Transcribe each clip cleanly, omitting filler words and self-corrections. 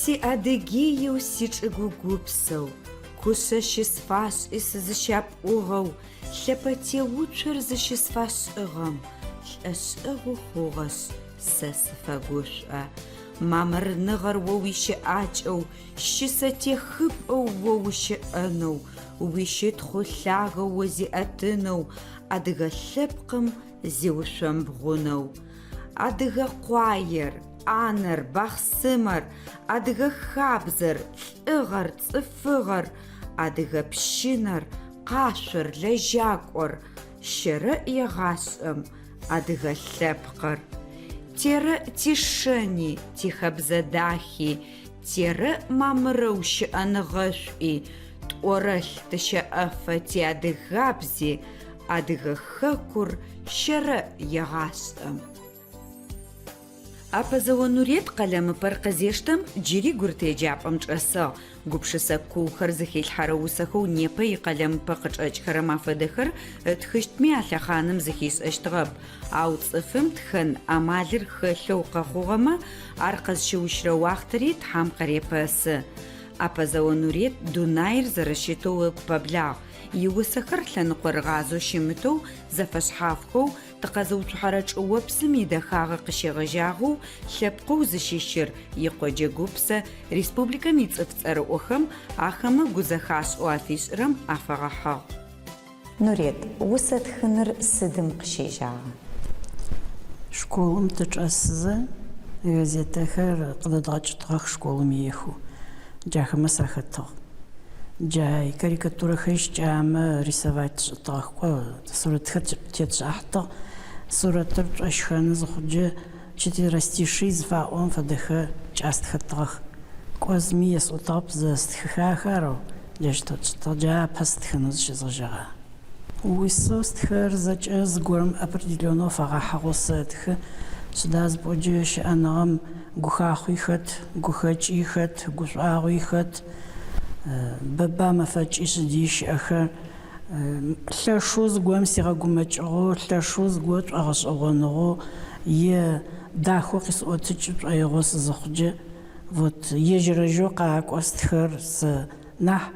Си Адыгееу сичӏыгу гупсэу, Кушъэ щысфашӏи сызыщапӏугъэу, Лъэпэтеуцор зыщысфашӏыгъэм, Лӏэшӏэгъу хъугъэшъ, сэ сыфэгушӏо. Мамырныгъэр о уищыӏакӏэу, Щысэтехыпӏэу о ущыӏэнэу, Уищытхъу лъагэу о зиӏэтынэу, Адыгэ лъэпкъым зиушъомбгъунэу. Адыгэ къуаер, ӏанэр, бахъсымэр, Адыгэ хабзэр, лӏыгъэр, цӏыфыгъэр, Адыгэ пщынэр, къашъор, лэжьакӏор, Щэрэӏ егъашӏэм адыгэ лъэпкъыр. Терэӏ тишэни, тихэбзэ дахи, Терэӏ мамырэу щыӏэныгъэшӏуи, Тӏорэлъ тыщэӏэфэ тиадыгабзи, Адыгэ хэкур щэрэӏ егъашӏэм. Апэзэо Нурет къэлэмыпэр къызештэм, джыри гурыт еджапӏэм чӏэсыгъ. Гупшысэ куухэр зыхилъхьэрэ усэхэу непэ икъэлэмыпэ къычӏэкӏхэрэм афэдэхэр ытхыщтми а лъэхъаным зыхишӏэщтыгъэп. Ау цӏыфым тхэн амалыр хэлъэу къэхъугъэмэ, ар къызщыущрэ уахътэри Тхьэм къырепэсы. Апэзэо Нурет дунаир зэрэщытэу ыгу пэблагъ. Иусэхэр лъэныкъорыгъазэу щымытэу, зэфэшъхьафхэу, Тыкъэзыуцухьэрэ чӏыопсым идэхагъэ къыщегъэжьагъэу лъэпкъэу зыщыщыр, икъоджэ гупсэ, республикэм ицӏыф цӏэрыӏохэм, ахэмэ гузэхашӏэу афишӏырэм афэгъэхьыгъ. Нурет, усэ тхыныр сыдым къыщежьагъа? Школым тычӏэсызэ газетэхэр къыдэдгъэкӏытгъэх школым иехэу. Джахэмэ сахэтыгъ. Джа карикатурэхэр ищыкӏагъэмэ рисовать тшӏытыгъэх, кӏо сурэтхэр тетшӏахьытыгъ. Сурэтыр тшӏощхэны зыхъуджэ четверостиший зыфаӏорэм фэдэхэр кӏастхэтыгъэх. Кӏо зыми есӏотыгъэп зэстхыхахэр, арэу джащтэу тшӏытыгъ. Джа апэ стхынэу зыщезгъэжьэгъагъ. Усэу стхырэр зэкӏэ зыгорэм определенэу фэгъэхьыгъэу сэтхы. Сыда зыпӏоджэ щыӏэныгъэм гухахъуи хэт, гухэкӏи хэт, гушӏуагъуи хэт, бэба мэфэкӏи сыди щыӏэхэр. Лъэшэу зыгорэм сигъэгумэкӏыгъэу, лъэшэу зыгорэ шӏогъэшӏэгъоныгъэу е дахэу къисӏотыкӏ шӏоигъо сызыхъуджэ, вот ежь-ежьырэу къакӏо стхырэр сэ нахь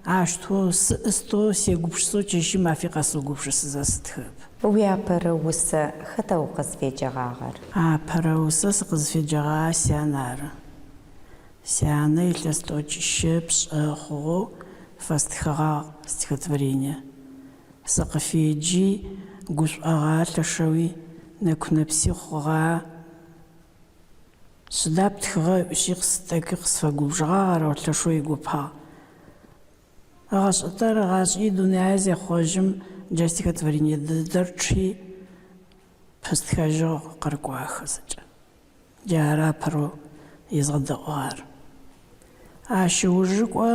Ащтэу сыӏыстэу сегупшысэу чэщи мафи къэсыгупшысызэ сытхырэп. Уиапэрэ усэ хэта укъызфеджэгъагъэр? Апэрэ усэ сыкъызфеджэгъагъэр сян ары. Сянэ илъэс тӏокӏищэ пшӏэ хъугъэу фэстхыгъагъ стихотворение. Сыкъыфеджи, гушӏогъа лъэшэуи, нэку-нэпси хъугъа. Сыда птхыгъэ ыӏуи тӏэкӏуи къысфэгубжыгъагъ, арэу лъэшэу игопагъ. Ыгъэшӏэтэр ыгъашӏи дунае зехъожьым джа стихотворение дэдэр чъи пыстхэжьыгъ къырыкӏуагъэхэр зэкӏэ. Джары апэрэу езгъэдэӏугъэр. Ащ ыужы кӏо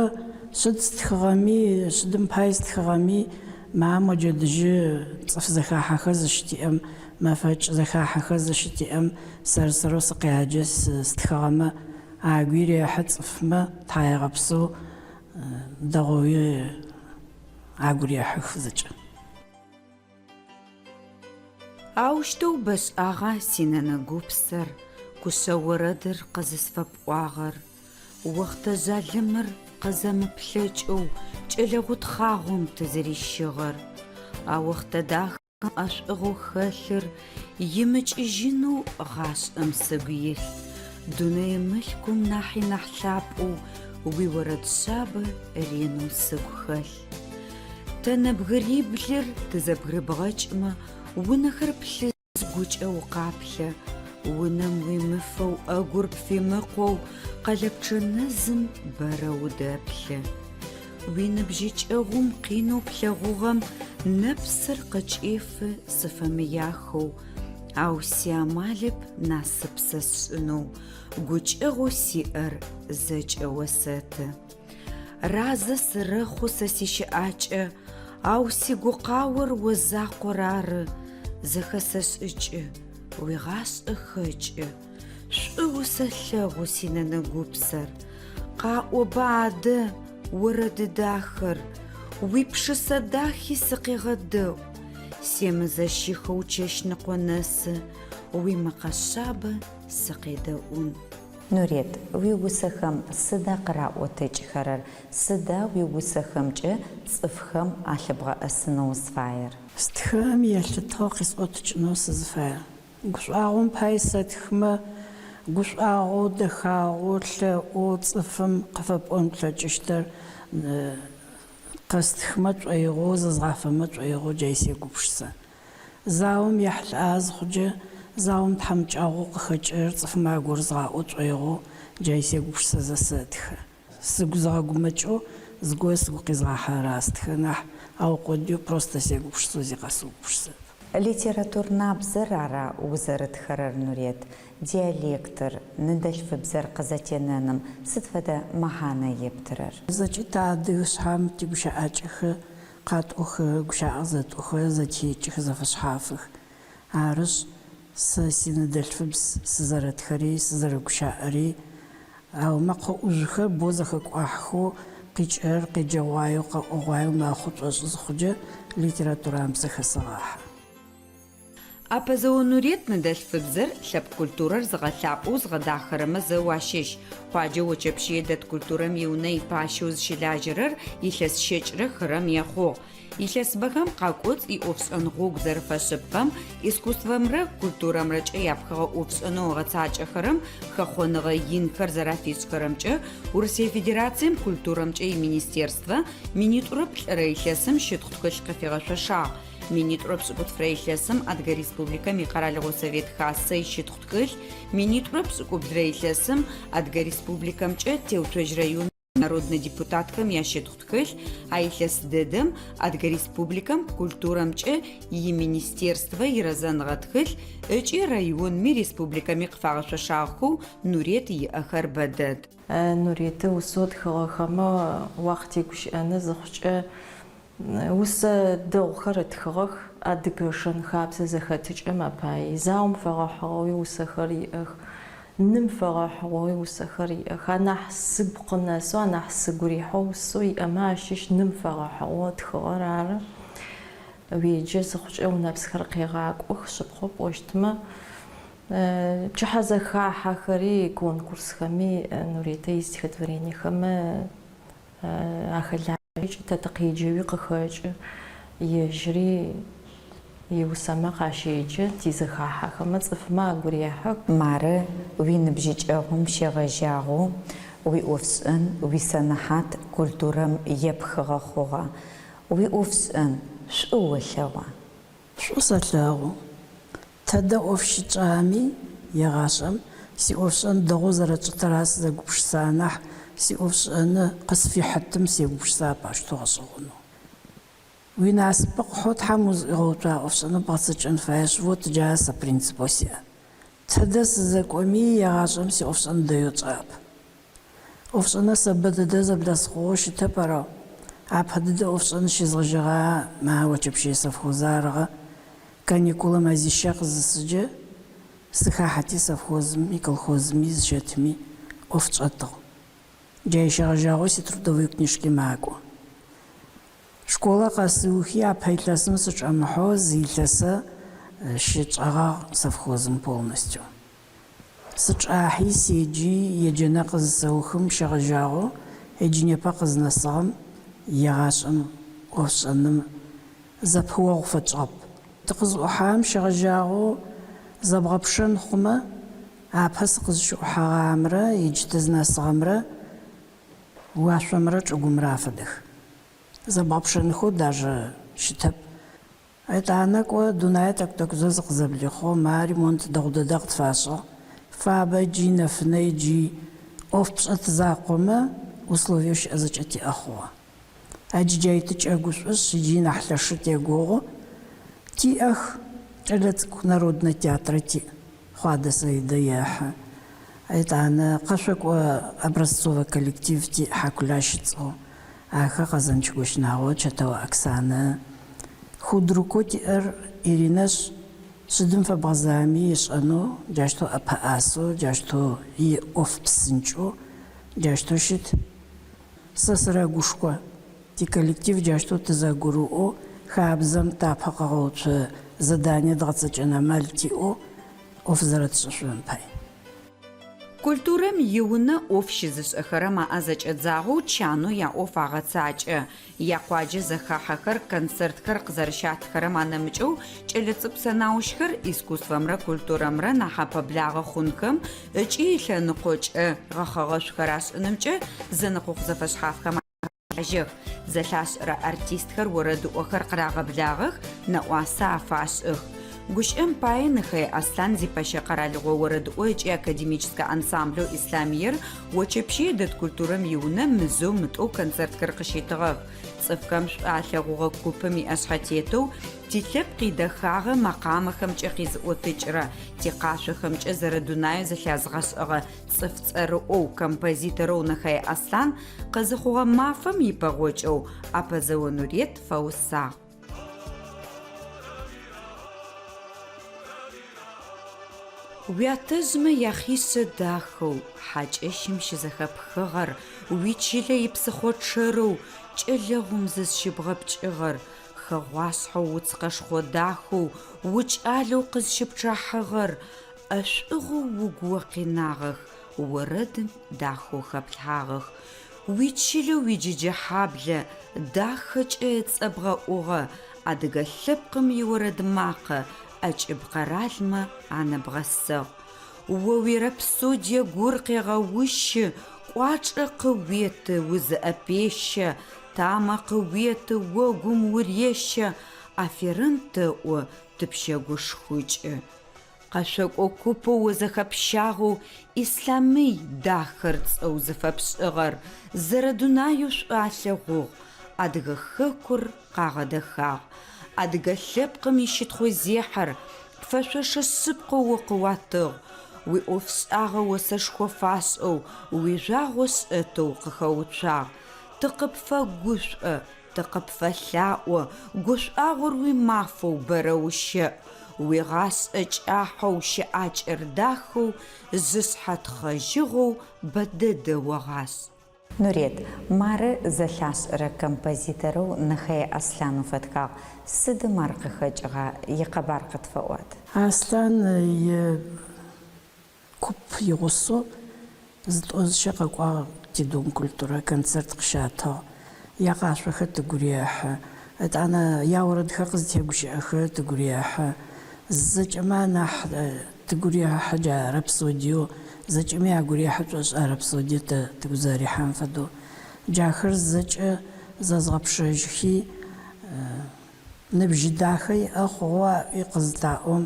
сыд стхыгъэми, сыдым пай стхыгъэми, ма мо джэдыжьы цӏыф зэхахьэхэр зыщытиӏэм, мэфэкӏ зэхахьэхэр зыщытиӏэм сэр-сэрэу сыкъяджэ стхыгъэмэ, агуи рехьы цӏыфмэ, тхьаегъэпсэу дэгъоуи агу рехьых зэкӏэ. Аущтэу бэшӏагъа синэнэ гупсэр, кушъэ орэдыр къызысфэпӏуагъэр? Охътэ жъалымыр къызэмыплъэкӏэу кӏэлэгъу тхъагъом тызэрищыгъэр? А охътэ дахэм ӏэшӏугъэу хэлъыр имыкӏыжьынэу гъашӏэм сыгу илъ. Дунэе мылъкум нахьи нахь лъапӏэу уиорэд шъабэ ренэу сыгу хэлъ. Тэ нэбгыриблыр тызэбгырыбгъэкӏмэ, унэхэр плъыз гукӏэ укъаплъэ, унэм уимыфэу ӏэгур пфимыкъоу къэлэпчъэ нэзым бэрэ удэплъы. Уиныбжьыкӏэгъум къинэу плъэгъугъэм нэпсыр къыкӏефы сыфэмыяхэу, ау сиамалэп насып сэ сшӏынэу, гукӏэгъоу сиӏэр зэкӏэ осэты. Разэ сырэхъу сэ сищыӏакӏэ, Ау сигукъаор о закъор ары, Зэхэсэшӏыкӏы, уигъашӏэ хэкӏы, Шӏу усэлъэгъу, синэнэ гупсэр. Къаӏоба адэ, орэды дахэр, Уипшысэ дахи сыкъегъэдэӏу, Семызэщыхэу чэщныкъо нэсы Уимэкъэ шъабэ сыкъедэӏун. Нурет, уиусэхэм сыда къыраӏотыкӏхэрэр, сыда уиусэхэмкӏэ цӏыфхэм алъыбгъэӏэсынэу узфаер? Стхырэм елъытыгъ къисӏотыкӏынэу сызыфаер. Гушӏуагъом пай сэтхымэ, гушӏуагъоу, дэхагъэу, лъэӏоу цӏыфым къыфэпӏон плъэкӏыщтыр къэстхымэ шӏоигъоу, зэзгъафэмэ шӏоигъоу джай сегупшысэ. Заом ехьылӏагъэ зыхъуджэ, заом тхьамыкӏагъоу къыхэкӏырэр цӏыфмэ агурызгъаӏо шӏоигъоу джай сегупшысэзэ сэтхы. Сыгу зыгъэгумэкӏэу зыгорэ сыгу къизгъахьэрэр астхы нахь, аукъодыеу просто сегупшысэу зи къэсыугупшысэп. Литературнабзэр ара узэрытхэрэр, Нурет? Диалектыр, ныдэлъфыбзэр къызэтенэным сыд фэдэ мэхьанэ ептырэр? Зэкӏи тыадыг шъхьам тигущыӏакӏэхэр къатӏохэрэр, гущыӏэ зэтӏохэрэр зэтекӏых, зэфэшъхьафых. Арышъ, сэ синыдэлъфыбз сызэрэтхэри, сызэрэгущыӏэри, ау мэкъэ ӏужъухэр боу зэхэкӏуахьхэу, къикӏырэр къеджэгъуаеу, къэӏогъуаеу мэхъу пшӏошӏы зыхъуджэ, литературабзэ хэсэгъахьэ. Апэзэо Нурет ныдэлъфыбзэр, лъэпкъ культурэр зыгъэлъапӏэу зыгъэдахэрэмэ зэу ащыщ. Къуаджэу Очэпщые дэт культурэм и Унэ ипащэу зыщылажьэрэр илъэс щэкӏрэ хырэм ехъугъ. Илъэсыбэхэм къакӏоцӏ иӏофшӏэн гъогу зэрэфэшъыпкъэм, искусствэмрэ культурэмрэкӏэ япхыгъэ ӏофшӏэнэу ыгъэцакӏэхэрэм хэхъоныгъэ инхэр зэрафишӏхэрэмкӏэ Урысые Федерацием культурэмкӏэ и Министерствэ минитӏурэ плӏырэ илъэсым щытхъу тхылъ къыфигъэшъошагъ. Минитӏурэ пшӏыкӏутфырэ илъэсым Адыгэ Республикэм и Къэралыгъо Совет Хасэ ищытхъу тхылъ, минитӏурэ пшӏыкӏублырэ илъэсым Адыгэ Республикэмкӏэ Теуцожь районым инароднэ депутатхэм ящытхъу тхылъ, а илъэс дэдэм Адыгэ Республикэм культурэмкӏэ и Министерствэ ирэзэныгъэ тхылъ ыкӏи районми республикэми къыфагъэшъошагъэхэу Нурет иӏэхэр бэдэд. Нуреты усэу ытхыгъэхэмэ уакъытегущыӏэны зыхъукӏэ, Усэ дэгъухэр ытхыгъэх, адыгэ шэн-хабзэ зэхэтыкӏэм апаи, заом фэгъэхьыгъэуи усэхэр иӏэх, ным фэгъэхьыгъэуи усэхэр иӏэх. Анахь сыгу къынэсэу, анахь сыгу рихьэу усэу иӏэмэ ащыщ ным фэгъэхьыгъэу ытхыгъэр ары. Уеджэ зыхъукӏэ унэпсхэр къегъакӏох, шъыпкъэу пӏощтмэ. Пчыхьэзэхахьэхэри, конкурсхэми Нуретэ истихотворениехэмэ Ахэлажьэ ыкӏи тэ тыкъеджэуи къыхэкӏы, ежьыри иусэмэ къащеджэ, тизэхахьэхэмэ цӏыфмэ агу рехьых. Мары уиныбжьыкӏэгъум щегъэжьагъэу уиӏофшӏэн, уисэнэхьат культурэм епхыгъэ хъугъэ. Уиӏофшӏэн шӏу олъэгъуа? Шӏу сэлъэгъу. Тэдэ ӏоф щытшӏагъэми, егъашӏэм сиӏофшӏэн дэгъоу зэрэтшӏытэр ара сызэгупшыса нахь, сиӏофшӏэны къысфихьытым сегупшысап аущтэу гъэшӏэгъонэу. Уинасыпы къыхьэу Тхьэм узыӏуигъэуцуагъэ ӏофшӏэныр бгъэцэкӏэн фаешъ, вот джары сэ принципэу сиӏэр. Тэдэ сызэкӏоми, егъашӏэм сиӏофшӏэн дэеу тшӏагъэп. Ӏофшӏэныр сэ бэ дэдэ зэблэсхъугъэу щытэп, арэу. Апэ дэдэ ӏофшӏэн щезгъэжьэгъа ма Очэпщые совхозыр арыгъэ. Каникулэ мэзищэ къызысыджэ, сыхахьэти совхозми, колхозми зыщэтми ӏоф тшӏэтыгъ. Джай щегъэжьагъэу ситрудовой книжки макӏо. Школэ къэсыухи, апэ илъэсым сычӏэмыхьэу зы илъэсэ щытшӏэгъагъ совхозым полностью. Сычӏахьи, седжи, еджэныр къызысэухым щегъэжьагъэу ыджы непэ къызнэсыгъэм егъашӏэм ӏофшӏэным зэпыогъу фэтшӏыгъэп. Тыкъызӏухьагъэм щегъэжьагъэу зэбгъэпшэн хъумэ, апэ сыкъызщыӏухьэгъагъэмрэ иджы тызнэсыгъэмрэ уашъомрэ чӏыгумрэ афэдэх. Зэбгъэпшэнхэу даже щытэп. Етӏанэ кӏо, дунае тӏэкӏу-тӏэкӏузэ зыкъызэблихъугъ, ма ремонт дэгъу дэдэ къытфашӏыгъ. Фабэ джи, нэфынэ джи, ӏоф пшӏэт закъомэ, условиеу щыӏэ зэкӏэ тиӏэ хъугъэ. Ыджы джай тыкӏэгушӏушъ, иджи нахь лъэшэу тегугъу. Тиӏэх, кӏэлэцӏыкӏу народнэ театрэ тиӏ, Хъуадэ Саидэ ехьы. Етӏанэ къэшъокӏо образцовэ коллектив тиӏ, Хьакулащ ыцӏэу. Ахэр Къэзэнч Гощнагъо, Чэтэо Оксанэ. Худрукэу тиӏэр Иринэшъ, сыдым фэбгъэзами ышӏэнэу, джащтэу ӏэпэӏасэу, джащтэу иӏоф псынкӏэу, джащтэу щыт. Сэ сырэгушхо, тиколлектив джащтэу тызэгурыӏоу, хабзэм тапэ Культурэм и Унэ ӏоф щызышӏэхэрэм аӏэ зэкӏэдзагъэу чанэу яӏоф агъэцакӏэ. Якъуаджэ зэхахьэхэр, концертхэр къызэрэщатыхэрэм анэмыкӏэу кӏэлэцӏыкӏу сэнаущхэр искусствэмрэ культурэмрэ нахь апэблагъэ хъунхэм ыкӏи ылъэныкъокӏэ гъэхъэгъэшӏухэр ашӏынымкӏэ зэнэкъокъу зэфэшъхьафхэм ахэлажьэх. Зэлъашӏэрэ артистхэр, орэдыӏохэр къырагъэблагъэх, нэӏуасэ афашӏых. Гущыӏэм пае, Нэхэе Аслъан зипэщэ къэралыгъо орэдыӏо ыкӏи академическэ ансамблэу Ислъамыер Очэпщые дэт культурэм и Унэ мызэу-мытӏоу концертхэр къыщитыгъэх. Цӏыфхэм шӏу алъэгъугъэ купым иӏэшъхьэтетэу тилъэпкъ идэхагъэ мэкъамэхэмкӏэ къизыӏотыкӏырэ, тикъашъохэмкӏэ зэрэдунаеу зэлъязыгъэшӏэгъэ цӏыф цӏэрыӏоу, композиторэу Нэхэе Аслъан къызыхъугъэ мафэм ипэгъокӏэу Апэзэо Нурет фэусагъ. Уятэжъмэ яхъишъэ дахэу хьакӏэщым щызэхэпхыгъэр, уичылэ ипсыхъо чъэрэу кӏэлэгъум зызщыбгъэпкӏыгъэр, хэгъуашъхьэу уц къэшхъо дахэу укӏалэу къызщыпчъахьыгъэр, ӏэшӏугъэу угу о къинагъэх, орэдым дахэу хэплъхьагъэх. Уичылэ уи Джэджэхьаблэ дахэкӏэ ыцӏэ бгъэӏугъэ, адыгэ лъэпкъым иорэд макъэ ӏэкӏыб къэралмэ анэбгъэсыгъ. О уирапсодие гур къегъэущы, кӏуачӏэ къыуеты, узыӏэпещэ, тамэ къыуеты, огум урещэ, аферым тэӏо, тыпщэгушхукӏы. Къэшъокӏо купэу о зэхэпщагъэу Ислъамый дахэр цӏэу зыфэпшӏыгъэр зэрэдунаеу шӏу алъэгъугъ, Адыгэ хэкур къагъэдэхагъ. Адыгэ лъэпкъым ищытхъузехьэр пфэшъошэ шъыпкъэу о къыуатыгъ, уиӏофшӏагъэ осэшхо фашӏэу, уижъуагъо шӏэтэу къыхэуцуагъ. Тыкъыпфэгушӏо, Тыкъыпфэлъаӏо, гушӏуагъор уимафэу бэрэ ущэӏ, уигъашӏэ кӏахьэу, щыӏакӏэр дахэу, жъышъхьэ тхъэжьыгъэу бэдэдэ огъашӏ. Нурет, мары зэлъашӏэрэ композиторэу Нэхэе Аслъан уфэтхагъ. Сыдым ар къыхэкӏыгъа, икъэбар къытфэӏуат. Аслъан и Куп игъусэу зытӏо-зыщэ къэкӏуагъ ти Дом культурэ, концерт къыщатыгъ. Якъашъохэр тыгу рехьы. Етӏанэ яорэдхэр къызытегущыӏэхэр тыгу рехьы. Зэкӏэмэ анахь тыгу рехьы джа рапсодиеу, зэкӏэми агу рехьы тшӏошӏы а рапсодие тэ тыгу зэрихьэм фэдэу. Джахэр зэкӏэ зэзгъэпшэжьхи, ныбжь дахэ иӏэ хъугъэу аӏуи къызытаӏом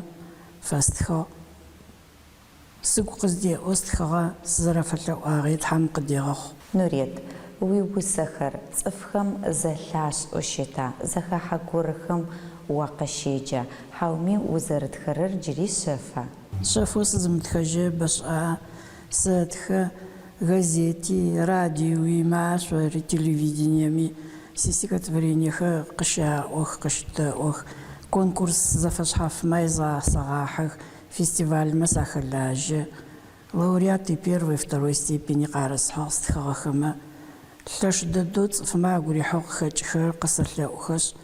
фэстхыгъ. Сыгу къыздеӏэу стхыгъэ, сызэрэфэлъэӏуагъи Тхьэм къыдегъэхъу. Нурет, уиусэхэр цӏыфхэм зэлъашӏэу щыта, зэхахьэ горэхэм уакъыщеджа, хьауми узэрытхэрэр джыри шъэфа? Шъэфэу сызымытхэжьы бэшӏагъэ. Сэтхэ, газети, радиуи, машӏори, телевидениеми систихотворениехэр къыщаӏох, къыщытэӏох, конкурс зэфэшъхьафмэ язгъэсэгъахьэх, Фестивальмэ сахэлажьэ, лауреат и первой, второй степени къарысхьыгъ стхыгъэхэмэ. Лъэш дэдэу цӏыфмэ агу рихьэу къыхэкӏыхэрэр къысэлъэӏухэшъ,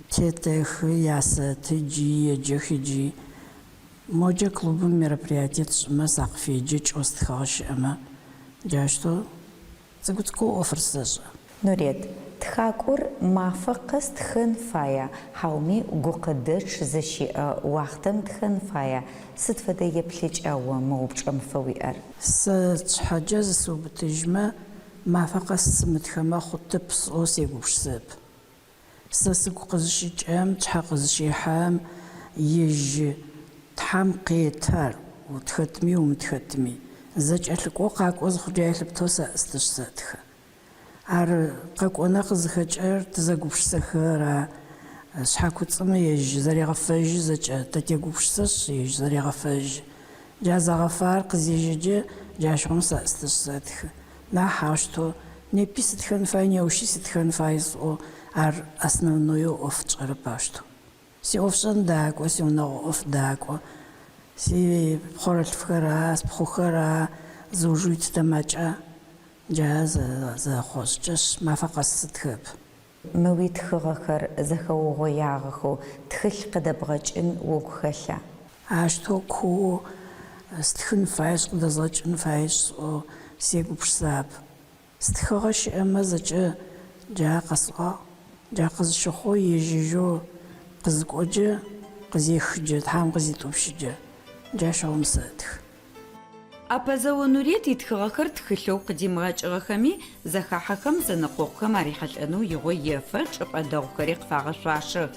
тетэхы, ясэты, джи еджэх иджи. Моджэ клубым мероприятие тшӏымэ сакъыфеджэ кӏэу стхыгъэ щыӏэмэ. Джаущтэу Цӏыкӏу-цӏыкӏоу ӏофыр сэшӏэ. Нурет, тхакӏор мафэ къэс тхэн фая, хьауми гукъыдэчъ зыщиӏэ уахътэм тхэн фая? Сыд фэдэ еплъыкӏа о мы упчӏэм фыуиӏэр? Сэ сшъхьэкӏэ зысыубытыжьмэ, мафэ къэс сымытхэмэ хъутэп сӏоу сегупшысэп. Сэ сыгу къызыщыкӏэм, тшъхьэ къызыщихьэм, ежь Тхьэм къеты ар, утхэтми умытхэтми. Зэкӏэлъыкӏоу къакӏо зыхъукӏэ елъыптэу сэӏыстышъ сэтхы. Ар къэкӏоныр къызыхэкӏэр тызэгупшысэхэр а шъхьэкуцӏым ежь зэрегъэфэжьы зэкӏэ, тэ тегупшысэшъ, ежь зэрегъэфэжьы. Джа зэгъэфар къызежьэкӏэ, джащыгъум сэӏыстышъ сэтхы. Нахь аущтэу непи сытхэн фай, неущи сытхэн фай сӏоу ар основноеу ӏоф тшӏэрэп аущтэу. Сиӏофшӏэн дакӏо, сиунэгъо ӏоф дакӏо, сипхъорэлъфхэра, спхъухэра, зыуж уитытэ макӏа, джа зэхъошӏкӏэшъ, мафэ къэс сытхэп. Мы уитхыгъэхэр зэхэугъоягъэхэу тхылъ къыдэбгъэкӏын угу хэлъа? Аущтэу куоу. стхын фаешъ, къыдэзгъэкӏын фаешъ сӏоу сегупшысэрэп. Стхыгъэ щыӏэмэ зэкӏэ джа къэсӏуагъ. Джа къызщыхъоу ежьыжьэу къызыкӏоджэ, къызехыджэ, Тхьам къызитӏупщыджэ, джащыгъум сэтхы. ӏэпэзэо Нурет итхыгъэхэр тхылъэу къыдимыгъэкӏыгъэхэми, зэхахьэхэм, зэнэкъокъухэм арихьылӏэнэу игъо ефэ, чӏыпӏэ дэгъухэри къыфагъэшъуашэх.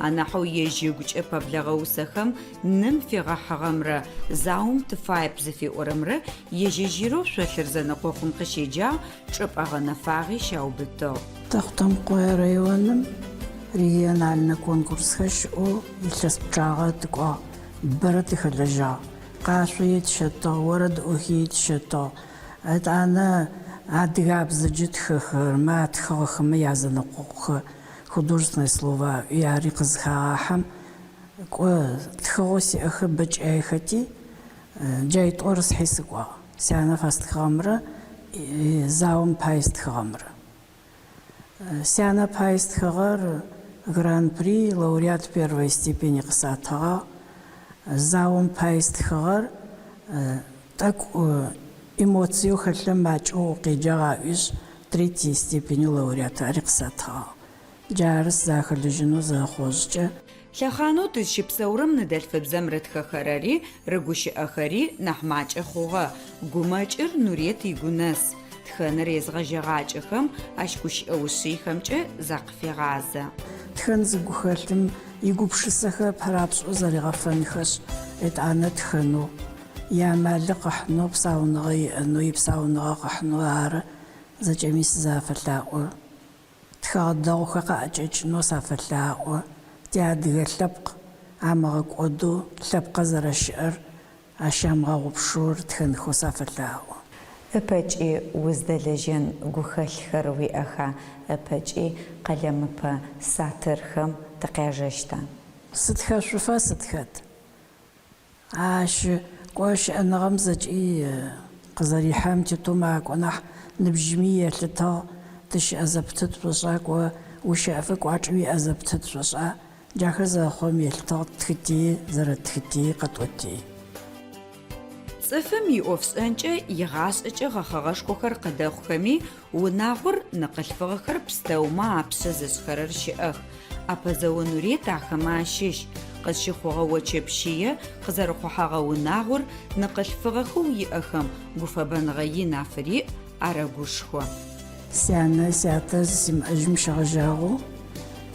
Анахьэу ежь ыгукӏэ пэблэгъэ усэхэм ным фигъэхьыгъэмрэ Заом тыфаеп зыфиӏорэмрэ ежь-ежьырэу шъолъыр зэнэкъокъум къыщеджагъ, чӏыпӏэ гъэнэфагъи щаубытыгъ. Тэхъутэмыкъое районым региональнэ конкурсхэр щыӏэу илъэс пчъагъэ тыкӏуагъ, бэрэ тыхэлэжьагъ. Къашъо етщэтыгъ, орэдыӏохи етщэтыгъ. Етӏанэ адыгабзэкӏэ тхэхэрэмэ, атхыгъэхэмэ язэнэкъокъухэр, художественное слово аӏуи, ари къызыхагъахьэм, кӏо, тхыгъэу сиӏэхэр бэкӏаехэти, джаитӏор схьи сыкӏуагъ, сянэ фэстхыгъэмрэ заом пае стхыгъэмрэ. Сянэ пае стхыгъэр Гран-при, лауреат первой степени къысатыгъагъ. Заом пае стхыгъэр тӏэкӏу эмоциеу хэлъым макӏэу укъеджагъ аӏуишъ, третьей степени лауреат ари къысатыгъагъ. Джары сызахэлэжьэнэу зэхъожькӏэ. Лъэхъанэу тызщыпсэурэм ныдэлъфыбзэм рытхэхэрэри, рыгущыӏэхэри нахь макӏэ хъугъэ. Гумэкӏыр Нурет игунэс. Тхэныр езгъэжьэгъакӏэхэм ащ гущыӏэ ушъыйхэмкӏэ закъыфегъазэ. Тхэн зыгу хэлъым игупшысэхэр ыпэрапшӏэу зэригъэфэнхэшъ, етӏанэ тхэнэу, иамалы къыхьынэу, псауныгъэ иӏэнэу, ипсауныгъэ къыхьынэу ары зэкӏэми сызафэлъаӏо. Тхыгъэ дэгъухэр къаӏэкӏэкӏынэу сафэлъаӏо, тиадыгэ лъэпкъ амыгъэкӏодэу, лъэпкъэ зэрэщыӏэр ащамыгъэгъупшэу рытхэнхэу сафэлъаӏо. Ыпэкӏи уздэлэжьэн гухэлъхэр уиӏэха, ыпэкӏи къэлэмыпэ сатырхэм тыкъяжэщта? Сытхэшъуфэ сытхэт. Ащ кӏо щыӏэныгъэм зэкӏи къызэрихьэм тетэу макӏо нахь, ныбжьыми елъытыгъ, тыщыӏэ зэпытыт пшӏошӏа, кӏо ущэӏэфэ кӏуачӏэ уиӏэ зэпытыт пшӏошӏа, джахэр зэрэхъурэм елъытыгъ ттхыти, зэрэттхыти, къэтӏоти. Цӏыфым иӏофшӏэнкӏэ, игъашӏэкӏэ гъэхъэгъэшхохэр къыдэхъухэми, Унагъор, ныкъылъфыгъэхэр пстэумэ апшъэ зышӏхэрэр щыӏэх. ӏэпэзэо Нурет ахэмэ ащыщ. Къызщыхъугъэ Очэпщые, къызэрыхъухьэгъэ унагъор, ныкъылъфыгъэхэу иӏэхэм гуфэбэныгъэ ин афыриӏ, арэгушхо. Сянэ, сятэ зысимыӏэжьым щегъэжьагъэу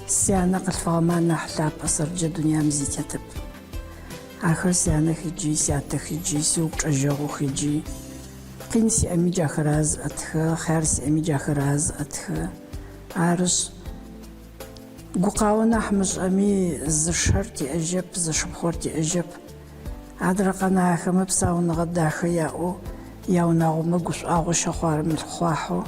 сянэ къылъфыгъэмэ анахь лъапӏэ сэрджэ дунаим зи тетэп. Ахэр сянэх иджи, сятэх иджи, сиупчӏэжьэгъух иджи. Къин сиӏэми джахэр ары зыӏэтхэ, хъяр сиӏэми джахэр ары зыӏэтхэ. Арышъ, гукъао нахь мышӏэми, зы шэр тиӏэжьэп, зы шыпхъор тиӏэжьэп. Адрэ къэнагъэхэмэ псауныгъэ дахэ яӏэу, яунагъомэ гушӏуагъо щэхъуарымылъхъуахьэу,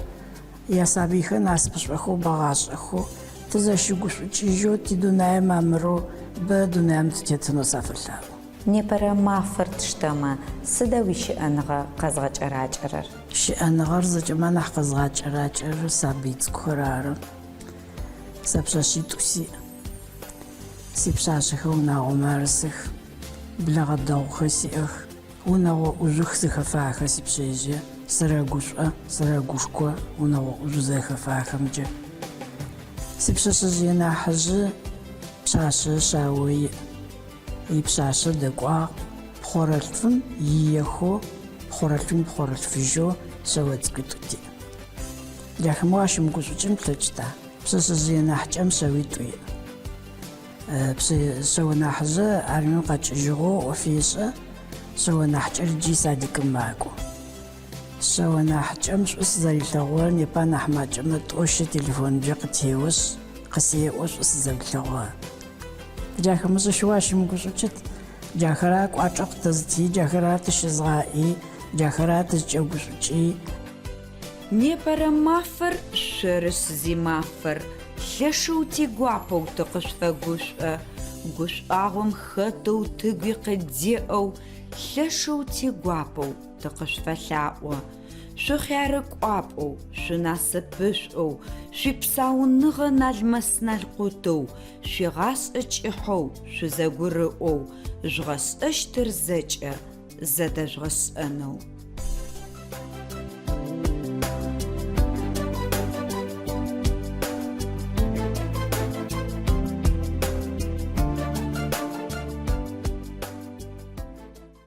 ясабыйхэр насыпышӏохэу бэгъашӏэхэу, тызэщыгушӏукӏыжьэу, тидунае мамырэу бэ дунаим тытетынэу сафэлъаӏо. Непэрэ мафэр тштэмэ, сыда уищыӏэныгъэ къэзгъэкӏэракӏэрэр? Щыӏэныгъэр зэкӏэмэ анахь къэзгъэкӏэракӏэрэр сабый цӏыкӏухэр ары. Сэ пшъэшъитӏу сиӏ. Сипшъашъэхэр унагъомэ арысых, блэгъэ дэгъухэр сиӏэх. Унэгъо ӏужъух зыхэфагъэхэр сипшъэжъые. Сырэгушӏо, сырэгушхо унэгъо ӏужъу зэрэхэфагъэхэмкӏэ. Сипшъэшъэжъые нахьыжъы пшъашъэ шъао иӏ. Ипшъашъэ дэкӏуагъ, пхъорэлъфым иехэу, пхъорэлъфым ипхъорэлъфыжьэу шъэо цӏыкӏуитӏу тиӏ. Джахэмэ уащымыгушӏукӏын плъэкӏыта? Пшъэшъэжъые нахьыкӏэм шъэуитӏу иӏ. Шъэо нахьыжъы армием къэкӏыжьыгъэу ӏоф ешӏэ, шъэо нахьыкӏэр джи садикым макӏо. Шъэо нахьыкӏэм шӏу сызэрилъэгъурэр непэ нахь макӏэмэ тӏо-щэ телефонымкӏэ къытеошъ, къысеӏо шӏу сызэрилъэгъурэр. Джахэмэ сыщ уащымыгушӏукӏыт, джахэра кӏуачӏэ къытэзыти, джахэра тыщызгъаӏи, джахэра тызкӏэгушӏукӏи. Непэрэ мафэр шъорышъ зимафэр, лъэшэу тигуапэу тыкъышъуфэгушӏо. Гушӏуагъом хэтэу тыгуи къыддеӏэу, лъэшэу тигуапэу тыкъышъуфэлъаӏо. Шъухъярыкӏуапӏэу, шъунасыпышӏоу, шъуипсауныгъэ налмэс-налкъутэу, шъуигъашӏэ кӏыхьэу, шъузэгурыӏоу, жъугъэшӏэщтыр зэкӏэ. зэдэжъугъэшӏэнэу.